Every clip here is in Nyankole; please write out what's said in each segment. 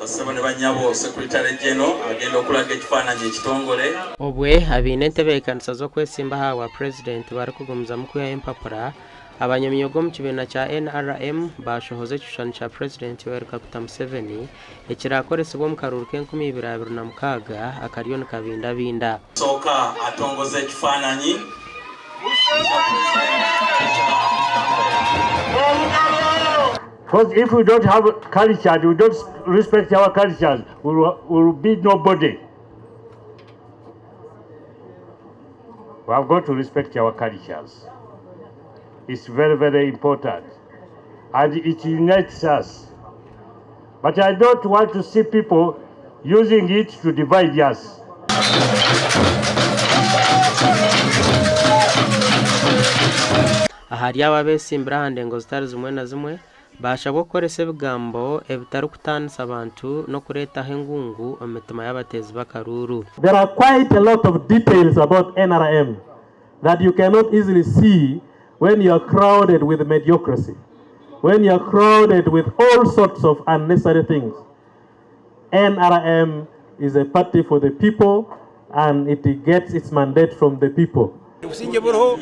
Bassebo ne bannyabo, Secretary General agenda okulaga ekifaananyi ekitongole. Obwe abaine entebeekanisa z'okwesimba aha bwa Purezidenti barikugumizamu kwihayo empapura, abanyamyoga omu kibiina kya NRM baashohoza ekishushani kya Purezidenti Yoweri Kaguta Museveni ekiraakoresibwe omu karuuru k'enkumibiri abiri na mukaaga akariyo nikabindabinda. Sooka atongoze ekifaananyi kya Purezidenti ekya Because if we don't have culture, we don't respect our cultures, we will be nobody. We have got to respect our cultures. It's very, very important. And it unites us. But I don't want to see people using it to divide us. Ahari abo abeesimbire aha ndengo zitari zimwe na zimwe, baashabwa kukoresa ebigambo ebitarikutaanisa bantu n'okureetaho engungu omu mitima y'abateezi b'akaruuru. There are quite a lot of details about NRM that you cannot easily see when you are crowded with mediocrity, when you are crowded with all sorts of unnecessary things. NRM is a party for the people and it gets its mandate from the people. Obusingye buriho,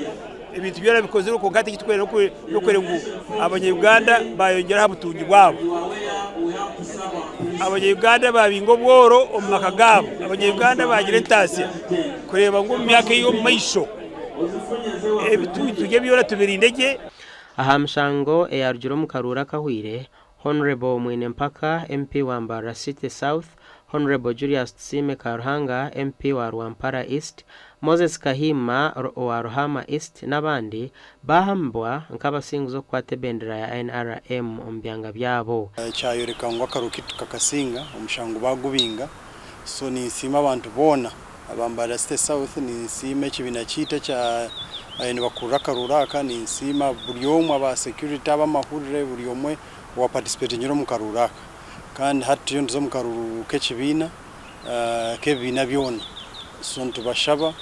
ebintu byona bikozirwe, kwonka hati ekiturikwenda n'okureba ngu abanya-Uganda bayongyera aha butungi bwabo. Abanya-Uganda babinga obworo omu maka gaabo. Abanya-Uganda bagira entaasya kureeba ngu omu myaka ey'omu maisho ebitungi byona tubirinde gye. Aha mishango eyarugire omu karuuru akahweire, Hon. Mwine Mpaka, MP wa Mbarara City South, Hon. Julius Tusiime Karuhanga, MP wa Rwampara East, Moses Kahima owa Ruhaama East n'abandi baahambibwa nk'abasinguzi okukwata ebendera ya NRM omu byanga byabo. Kyayoreka ngu akaruuru kaitu tukakasinga, omushango baagubinga. So ninsiima abantu boona aba Mbarara City South, ninsiima ekibiina kyaitu ekya bariyo nibakurura akaruuru aka, ninsiima buri omwe aba security, ab'amahurire, buri omwe owa participatingire omu karuuru aka. Kandi hati turiyo nituza omu karuuru k'ekibiina, k'ebibiina byona. So nitubashaba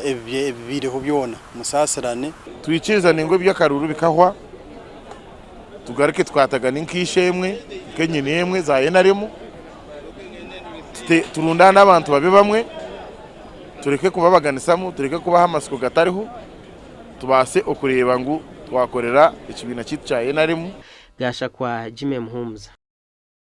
ebibaireho byona musaasirane. Twikirizane ngu eby'akaruuru bikahwa, tugaruke tukwatagane nk'eishe-emwe, nk'enyina-emwe za NRM, turundaane abantu babe bamwe, tureke kubabaganisamu, tureke kubaha amatsiko gatariho, tubaase okureeba ngu twakorera ekibiina kyaitu kya NRM. Gashakwa Jimmy Muhumuza.